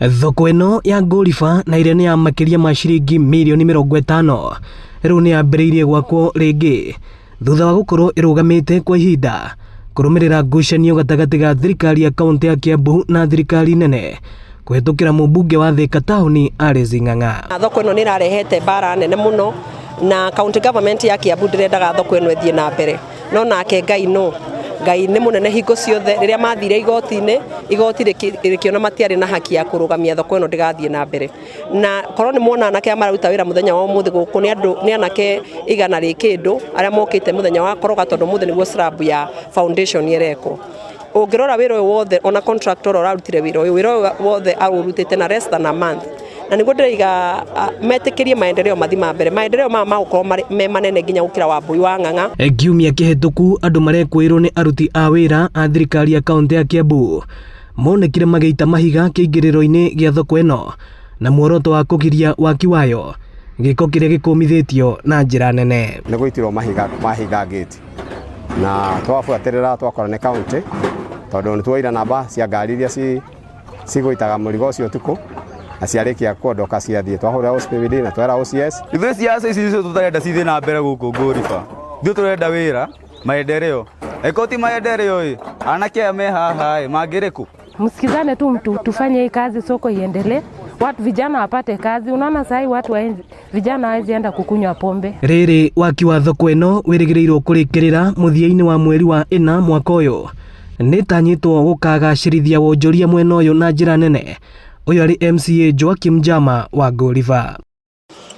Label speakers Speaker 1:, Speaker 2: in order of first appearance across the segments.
Speaker 1: Thoko ĩno ya Ngoliba na ĩrĩa nĩ ya makĩria ma ciringi mirioni 50 rĩu nĩ yambĩrĩirie gwakwo rĩngĩ thutha wa gũkorwo ĩrũgamĩte kwa ihinda kũrũmĩrĩra ngucanio gatagatĩ ga thirikari ya kaunti ya Kiambu na thirikari nene kũhetũkĩra mũmbunge wa Thika taũni Alice Ng'ang'a.
Speaker 2: Thoko ĩno nĩ ĩrarehete mbara nene mũno na county government ya Kiambu ndĩrendaga thoko ĩno ĩthiĩ na mbere, no nake Ngai no Ngai nĩ mũnene hingo ciothe. Rĩrĩa mathire igoti-inĩ, igoti rĩkĩona matiarĩ na haki ya kũrũgamia thoko ĩno ndĩgathiĩ na mbere. Na korwo nĩ muona anake arĩa mararuta wĩra mũthenya wa ũmũthĩ gũkũ nĩ andũ nĩ anake 100 rĩ kĩndũ arĩa mokĩte mũthenya wa koroga, tondũ ũmũthĩ nĩguo slab ya foundation ĩrekwo. Ũngĩrora wĩra ũyũ wothe, ona contractor ũrĩa ũrarutire wĩra ũyũ, wĩra ũyũ wothe aũrutĩte na less than a month. Na nĩguo ndĩraiga metĩkĩrie maendeleo mathi ma mbere. Maendeleo maya magũkorwo me manene nginya gũkĩra Wambui wa Ng'ang'a.
Speaker 1: Kiumia kĩhĩtũku andũ marekũĩrwo nĩ aruti a wĩra a thirikari ya kaunti ya Kiambu monekire magĩita mahiga kĩingĩrĩro-inĩ gĩa thoko ĩno na muoroto wa kũgiria waki wayo, gĩko kĩrĩa gĩkũmithĩtio na njĩra nene.
Speaker 3: Nĩ gũitirwo mahiga mahiga gate na twabuatĩrĩra twakora nĩ county, tondũ nĩ tuoire namba cia ngari iria cigũitaga mũrigo ũcio ũtukũ na ciarĩkia kuondoka ciathiĩ. Twahũrĩra OCPD na twera OCS.
Speaker 4: Ithuĩ siasa ici icio tũtarenda cithiĩ na mbere gũkũ Ngũriba. Ithuĩ tũrenda wĩra, maendeleo. Angĩkorwo ti maendeleo ĩ, anake aya me haha ĩ mangĩrĩ kũ?
Speaker 5: Msikizane tu mtu, tufanye hii kazi, soko iendelee, watu vijana wapate kazi. Unaona sahii watu waenzi, vijana hawezi enda kukunywa pombe.
Speaker 1: Rĩrĩ waki wa thoko ĩno wĩrĩgĩrĩirwo kũrĩkĩrĩra mũthia-inĩ wa mweri wa ĩna mwaka ũyũ, nĩtanyĩtwo gũkagacĩrithia wonjoria mwena ũyũ na njĩra nene. Ũyũ arĩ MCA Joakim Jama wa Ngoliba.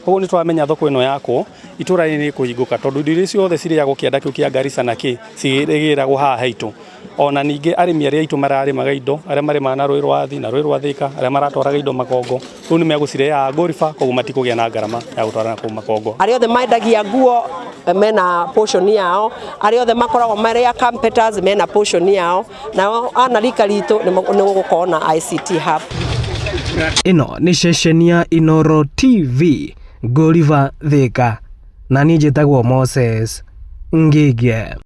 Speaker 6: Koguo nĩ twamenya thoko ĩno yakwo itũra rĩrĩ nĩ kũhingũka, tondũ indo iria ciothe cirĩagwo kĩanda kĩu kĩa Garissa na kĩ cirĩgĩragwo haha haitũ. Ona ningĩ arĩmi arĩa aitũ mararĩmaga indo, arĩa marĩmaga na rũĩ rwa Athi na rũĩ rwa Thika, arĩa maratwaraga indo Makongo, rĩu nĩ megũcirehaga Ngoliba, koguo matikũgĩa na ngarama ya gũtwara kũu Makongo.
Speaker 2: Arĩa othe mendagia nguo mena portion yao, arĩa othe makoragwo marĩ a carpenters mena portion yao, nao ana rika ritũ nĩ gũgũkorwo na ICT hub.
Speaker 1: Ĩno nĩ ceceni ya Inoro TV, Ngoliba, Thika, na niĩ njĩtagwo Moses Ngige.